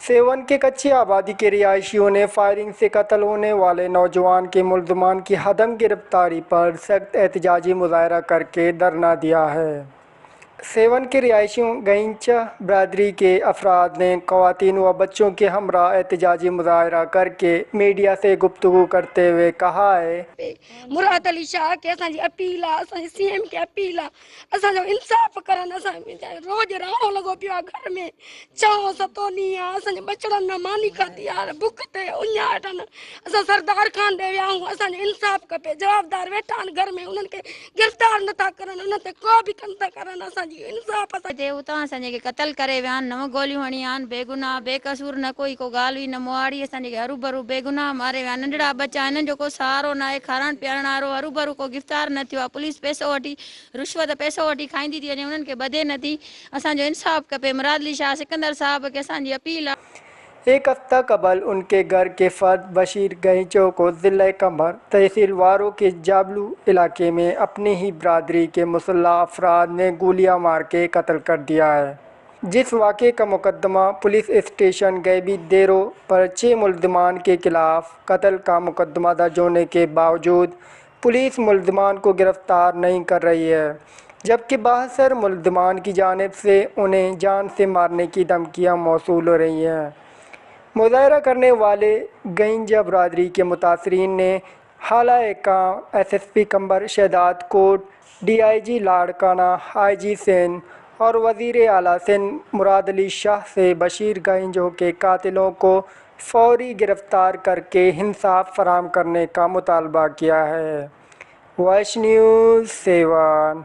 Seven के कच्ची आबादी के रिहायशियों ने फायरिंग से कत्ल होने वाले नौजवान के मुल्ज़िमान की अदम गिरफ्तारी पर सख्त एहतजाजी मुजाहरा करके धरना दिया है। सेवन के रिहायशियों गैंचा बरादरी के अफराद ने ख़वातीन व बच्चों के हमरा एहतजाजी मुजाहरा करके मीडिया से गुफ्तगू करते हुए कहा है। मुराद अली शाह खे असांजी अपील आहे, असांजे सी एम खे अपील आहे, असांजो इंसाफ़ करनि। असां रोज़ राणो लॻो पियो आहे घर में, छहों सतों ॾींहुं आहे, असांजे ॿचड़नि न मानी खाधी आहे, बुख ते उञ वेठा आहिनि। असां सरदार खान ॾे विया आहियूं, असांजो इंसाफ़ खपे। जवाबदार वेठा आहिनि घर में, उन्हनि खे गिरफ़्तार नथा करनि, उन्हनि ते को बि कम था करनि। असांजी इंसाफ़ असां हिते उतां असांजे खे क़तल करे विया आहिनि, 9 गोलियूं हणी आहिनि, बेगुनाह बेकसूर, न कोई को ॻाल्हि हुई न मुआड़ी, असांजे खे हरू भरू बेगुनाह मारे विया। नंढड़ा बच्चा, हिननि जो को सहारो न आहे, खाइण पीअरण वारो हरू भरू को गिरफ़्तार न थियो आहे। पुलिस पैसो वठी, रिश्वत पैसो वठी खाईंदी थी वञे, उन्हनि खे ॿधे नथी। असांजो इंसाफ़ खपे। मुराद अली शाह सिकंदर साहब खे असांजी अपील आहे। एक हफ्ता कबल उनके घर के फर्द बशीर गैंचो को ज़िला कंबर तहसील वारो के जाबलू इलाके में अपनी ही बरादरी के मुसल्लह अफराद ने गोलियां मार के कत्ल कर दिया है, जिस वाक़े का मुकदमा पुलिस स्टेशन गैबी देरो पर 6 मुल्ज़िमान के खिलाफ कत्ल का मुकदमा दर्ज होने के बावजूद पुलिस मुल्ज़िमान को गिरफ़्तार नहीं कर रही है, जबकि बासर मुल्ज़िमान की जानिब से उन्हें जान से मारने की धमकियाँ मौसूल हो रही हैं। मुजाहरा करने वाले गैंजा बरादरी के मुतासरीन ने हाला का SSP Qambar Shahdadkot, DIG Larkana, IG Sindh और वज़ीर आला सिंध मुराद अली शाह से बशीर गैंजो के कातिलों को फौरी गिरफ़्तार करके इंसाफ फराहम करने का मुतालबा किया है। Voice news 7।